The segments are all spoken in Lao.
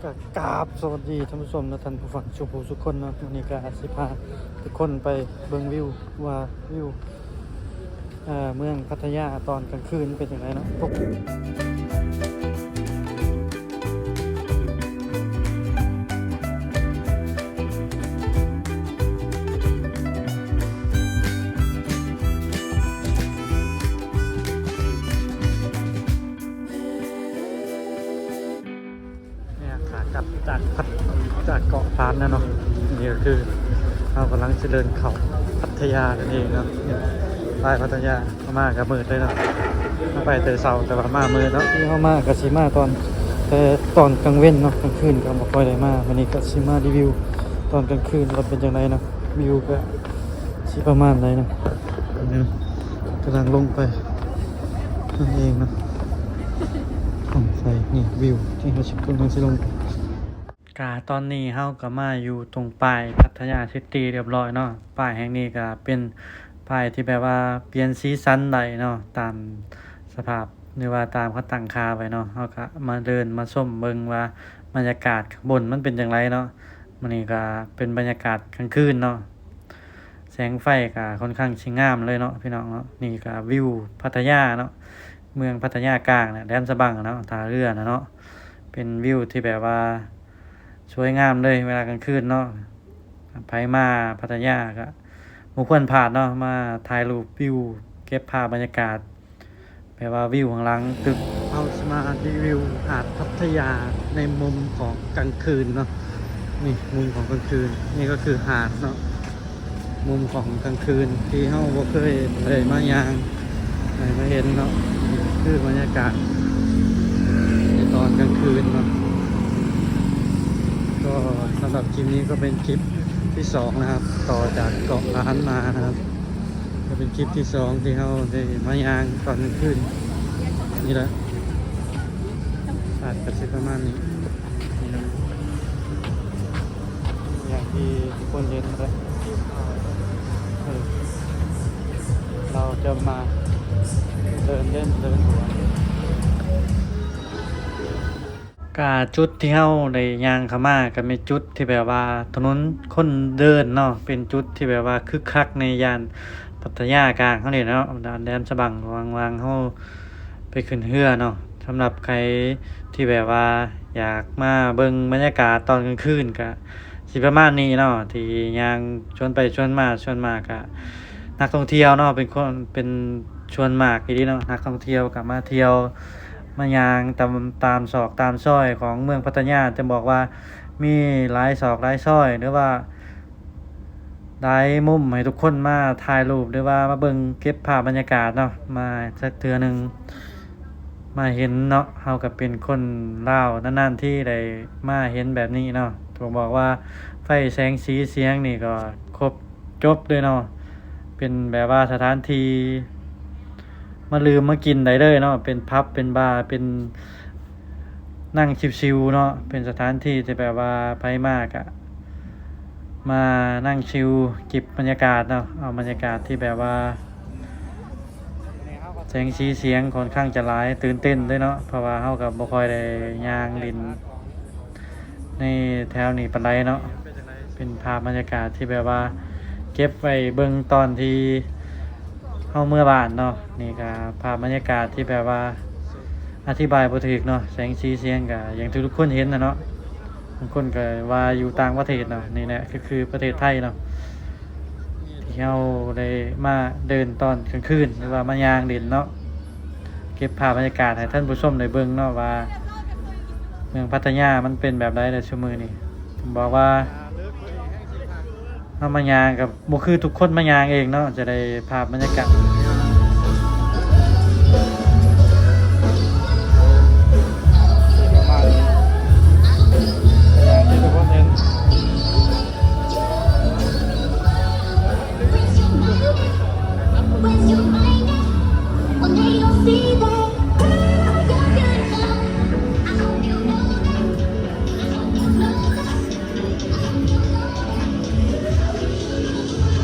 ກະກາບສະຫວັດດີທ່ານຜູ້ຊົມ ແລະ ທ່ານຜູ້ຟັງສູ່ຜູ້ສູ່ຄົນເນາະ. ມື້ນີ້ກະຊິພາທຸກຄົນໄປເບິ່ງວິວ ວ່າວິວ ເອີ ເມືອງພັດທະຍາຕອນກາງຄືນເປັນຈັ່ງໃດເນາະ. ນີ້ ຂາກັບຈາກພັດ ຈາກເກາະພັດນະເນາະ. ນີ້ກະຄືເຮົາກຳລັງຊິເດີນເຂົ້າພັດທະຍານັ້ນເອງເນາະ. ນີ້ ປ້າຍພັດທະຍາ ເຮົາມາກະມືດເລີຍເນາະ. ເຮົາໄປແຕ່ເຊົ້າ ແຕ່ວ່າມາມືດເນາະ. ທີ່ເຮົາມາກະຊິມາຕອນ ແຕ່ຕອນກາງເວັນເນາະ, ກາງຄືນກະບໍ່ຄ່ອຍໄດ້ມາ. ມື້ນີ້ກະຊິມາຣີວິວຕອນກາງຄືນວ່າເປັນຈັ່ງໃດເນາະ. ວິວກະຊິປະມານໃດເນາະ. ກຳລັງລົງໄປນັ້ນເອງເນາະ. ຂອງໃສ ນີ້ວິວທີ່ເຮົາຊິ ກຳລັງຊິລົງໄປ. ກະຕອນນີ້ເຮົາກະມາຢູ່ຕົງປ້າຍພັດທະຍາຊິຕີຮຽບຮ້ອຍເນາະ. ປ້າຍແຫ່ງນີ້ກະເປັນປ້າຍທີ່ແບບວ່າປ່ຽນສີສັນໄດ້ເນາະ ຕາມສະພາບ ຫຼືວ່າຕາມເຂົາຕັ້ງຄ່າໄວ້ເນາະ. ເຮົາກະມາເດີນມາຊົມເບິ່ງວ່າບັນຍາກາດຂ້າງບົນມັນເປັນຈັ່ງໃດເນາະ. ມື້ນີ້ກະເປັນບັນຍາກາດກາງຄືນເນາະ. ແສງໄຟກະຄ່ອນຂ້າງຊິງາມເລີຍເນາະ ພີ່ນ້ອງເນາະ. ນີ້ກະວິວພັດທະຍາເນາະ, ເມືອງພັດທະຍາກາງນະ, ແຫຼມສະບັງເນາະ, ທ່າເຮືອນະເນາະ. ເປັນວິວທີ່ແບບວ່າສວຍງາມເລີຍເວລາກາງຄືນເນາະ. ໃຜມາພັດທະຍາກະບໍ່ຄວນພາດເນາະ, ມາຖ່າຍຮູບວິວ ເກັບພາບບັນຍາກາດ ແບບວ່າວິວຂ້າງຫຼັງຕຶກ. ເຮົາຊິມາຣີວິວຫາດພັດທະຍາໃນມຸມຂອງກາງຄືນເນາະ. ນີ້ມຸມຂອງກາງຄືນ, ນີ້ກະຄືຫາດເນາະ, ມຸມຂອງກາງຄືນທີ່ເຮົາບໍ່ເຄີຍໄດ້ມາຍ່າງ ໃຫ້ມາເຫັນເນາະ. ຄືບັນຍາກາດໃນຕອນກາງຄືນເນາະ. ກໍສຳລັບຄລິບນີ້ກໍເປັນຄລິບທີສອງນະຄັບ ຕໍ່ຈາກເກາະລ້ານມານະຄັບ. ກໍເປັນຄລິບທີສອງທີ່ເຮົາໄດ້ມາຍ່າງຕອນກາງຄືນນີ້ແຫຼະ. ອາດຈະຊິປະມານນີ້ ນີ້ນະ ຢ່າງທີ່ທຸກຄົນເຫັນແຫຼະ. ເອີ ເຮົາຈະມາເດີນເຫຼັ້ນເດີນຫົວ. ກະຈຸດທີ່ເຮົາໄດ້ຍ່າງເຂົ້າມາກະແມ່ນຈຸດທີ່ແບບວ່າຖະໜົນຄົນເດີນເນາະ, ເປັນຈຸດທີ່ແບບວ່າຄຶກຄັກໃນຍ່ານພັດທະຍາກາງເຮົານີ້ເນາະ, ແຫຼມສະບັງ ລະຫວ່າງເຮົາໄປຂຶ້ນເຮືອເນາະ. ສຳລັບໃຜທີ່ແບບວ່າຢາກມາເບິ່ງບັນຍາກາດຕອນກາງຄືນກະຊິປະມານນີ້ເນາະ, ທີ່ຍ່າງຊວນໄປຊວນມາ ສ່ວນມາກະນັກທ່ອງທ່ຽວເນາະ ເປັນຄົນ ເປັນສ່ວນມາກອີ່ຫຼີເນາະ. ນັກທ່ອງທ່ຽວກະມາທ່ຽວ ມາຍ່າງຕາມ ຕາມຊອກຕາມຊອຍຂອງເມືອງພັດທະຍາ, ຈະບອກວ່າມີຫຼາຍຊອກຫຼາຍຊອຍ ຫຼືວ່າຫຼາຍມຸມໃຫ້ທຸກຄົນມາຖ່າຍຮູບ ຫຼືວ່າມາເບິ່ງເກັບພາບບັນຍາກາດເນາະ. ມາຈັກເທື່ອໜຶ່ງ ມາເຫັນເນາະ, ເຮົາກະເປັນຄົນລາວ ນານໆທີໄດ້ມາເຫັນແບບນີ້ເນາະ. ຕ້ອງບອກວ່າໄຟແສງສີສຽງນີ້ກໍຄົບ ຈົບເລີຍເນາະ, ເປັນແບບວ່າສະຖານທີ່ມາດື່ມມາກິນໄດ້ເລີຍເນາະ, ເປັນຜັບເປັນບາ ເປັນນັ່ງຊິວໆເນາະ, ເປັນສະຖານທີ່ທີ່ແບບວ່າໃຜມາກະມານັ່ງຊິວ ເກັບບັນຍາກາດເນາະ, ເອົາບັນຍາກາດທີ່ແບບວ່າ ແສງສີສຽງຄ່ອນຂ້າງຈະຫຼາຍ ຕື່ນເຕັ້ນເດ້ເນາະ, ເພາະວ່າເຮົາກໍບໍ່ຄ່ອຍໄດ້ຍ່າງຫຼິ້ນໃນແຖວນີ້ປານໃດເນາະ. ເປັນພາບບັນຍາກາດທີ່ແບບວ່າເກັບໄວ້ເບິ່ງຕອນທີ່ເຮົາເມືອບ້ານເນາະ. ນີ້ກໍພາບບັນຍາກາດທີ່ແບບວ່າອະທິບາຍບໍ່ຖືກເນາະ, ແສງສີສຽງກໍຢ່າງທີ່ທຸກຄົນເຫັນນະເນາະ. ບາງຄົນກໍວ່າຢູ່ຕ່າງປະເທດເນາະ, ນີ້ແຫຼະກໍຄືປະເທດໄທເນາະ ທີ່ເຮົາໄດ້ມາເດີນຕອນກາງຄືນ ຫຼືວ່າມາຍ່າງຫຼິ້ນເນາະ, ເກັບພາບບັນຍາກາດໃຫ້ທ່ານຜູ້ຊົມໄດ້ເບິ່ງເນາະ ວ່າເມືອງພັດທະຍາມັນເປັນແບບໃດໃນຊຸມມື້ນີ້. ບອກວ່າເຮົາມາຍ່າງກັບ ບໍ່ຄືທຸກຄົນມາຍ່າງເອງເນາະ, ຈະໄດ້ພາບບັນຍາກາດ.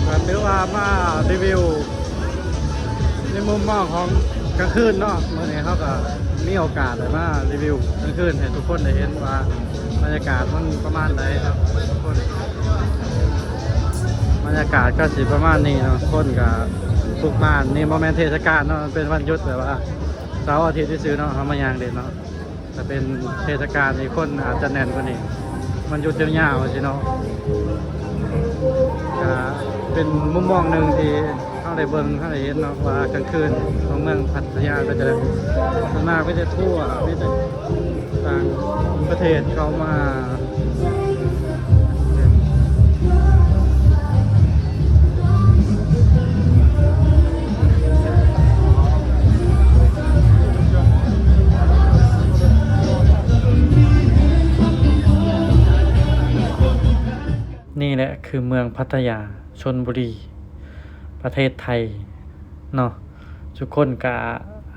ກໍຖືວ່າມາຣີວິວໃນມຸມມອງຂອງກາງຄືນເນາະ, ມື້ນີ້ເຮົາກໍມີໂອກາດໄດ້ມາຣີວິວກາງຄືນໃຫ້ທຸກຄົນໄດ້ເຫັນວ່າ ບັນຍາກາດມັນປະມານໃດເນາະທຸກຄົນ? ບັນຍາກາດກໍຊິປະມານນີ້ເນາະ ຄົນກໍປຸກບານ. ນີ້ບໍ່ແມ່ນເທດສະການເນາະ ມັນເປັນວັນຢຸດ ແບບວ່າເສົາອາທິດຊື່ໆເນາະ ເຮົາມາຍ່າງເຫຼັ້ນເນາະ. ຖ້າເປັນເທດສະການນີ້ຄົນອາດຈະແໜ້ນກວ່ານີ້ ວັນຢຸດຍາວໆຊີ້ເນາະ. ກໍເປັນມຸມມອງໜຶ່ງທີ່ ເຮົາໄດ້ເບິ່ງ ເຮົາໄດ້ເຫັນເນາະ ວ່າກາງຄືນຂອງເມືອງພັດທະຍາເປັນຈັ່ງໃດ. ສ່ວນມາກມີແຕ່ທົວ ມີແຕ່ຕ່າງປະເທດເຂົ້າມາ. ນີ້ແຫຼະຄືເມືອງພັດທະຍາ ຊົນບຸລີ ປະເທດໄທເນາະ. ທຸກຄົນກະອ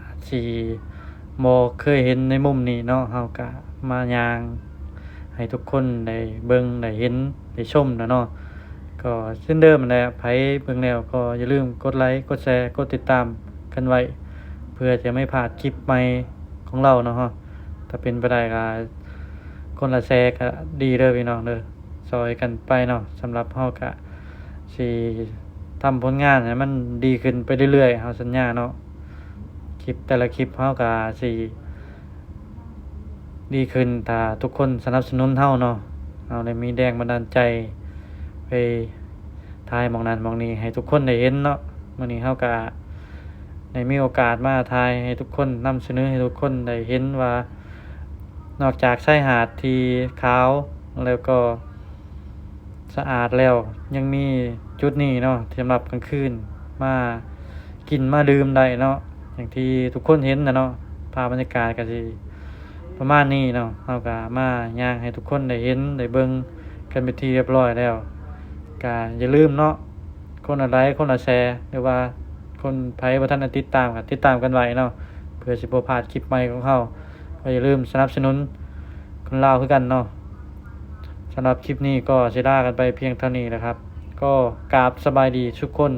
າດຊິບໍ່ເຄີຍເຫັນໃນມຸມນີ້ເນາະ ເຮົາກະມາຍ່າງໃຫ້ທຸກຄົນໄດ້ເບິ່ງ ໄດ້ເຫັນ ໄດ້ຊົມແຫຼະເນາະ. ກໍເຊັ່ນເດີມຫັ້ນແຫຼະ ໃຜເບິ່ງແລ້ວກໍຢ່າລືມກົດໄລ ກົດແຊ ກົດຕິດຕາມກັນໄວ້ ເພື່ອຈະໄມ່ພາດຄລິບໃໝ່ຂອງເຮົາເນາະ. ຖ້າເປັນໄປໄດ້ກໍຄົນລະແຊກໍດີເດີພີ່ນ້ອງເດີ ຊ່ອຍກັນໄປເນາະ. ສຳລັບເຮົາກະຊິທຳຜົນງານໃຫ້ມັນດີຂຶ້ນໄປເລື້ອຍໆ ເຮົາສັນຍາເນາະ. ຄລິບແຕ່ລະຄລິບເຮົາກະຊິດີຂຶ້ນ ຖ້າທຸກຄົນສະໜັບສະໜູນເຮົາເນາະ ເຮົາໄດ້ມີແຮງບັນດານໃຈໄປຖ່າຍໝ່ອງນັ້ນໝ່ອງນີ້ໃຫ້ທຸກຄົນໄດ້ເຫັນເນາະ. ມື້ນີ້ເຮົາກະໄດ້ມີໂອກາດມາຖ່າຍໃຫ້ທຸກຄົນ ນຳສະເໜີໃຫ້ທຸກຄົນໄດ້ເຫັນວ່າ ນອກຈາກຊາຍຫາດທີ່ຂາວ ແລ້ວກໍສະອາດແລ້ວ ຍັງມີຈຸດນີ້ເນາະ ສຳລັບກາງຄືນມາກິນມາດື່ມໄດ້ເນາະ. ຢ່າງທີ່ທຸກຄົນເຫັນນະເນາະ ພາບບັນຍາກາດກໍຊິປະມານນີ້ເນາະ. ເຮົາກໍມາຍ່າງໃຫ້ທຸກຄົນໄດ້ເຫັນໄດ້ເບິ່ງກັນເປັນທີ່ຮຽບຮ້ອຍແລ້ວ ກໍຢ່າລືມເນາະ ຄົນລະໄລ ຄົນລະແຊ ຫຼືວ່າຄົນໃຜບໍ່ທັນໄດ້ຕິດຕາມກໍຕິດຕາມກັນໄວ້ເນາະ ເພື່ອຊິບໍ່ພາດຄລິບໃໝ່ຂອງເຮົາ. ກໍຢ່າລືມສະໜັບສະໜູນຄົນລາວຄືກັນເນາະ. ສຳລັບຄລິບນີ້ກໍຊິລາກັນໄປພຽງເທົ່ານີ້ແຫຼະຄັບ ກໍກາບສະບາຍດີທຸກຄົນ.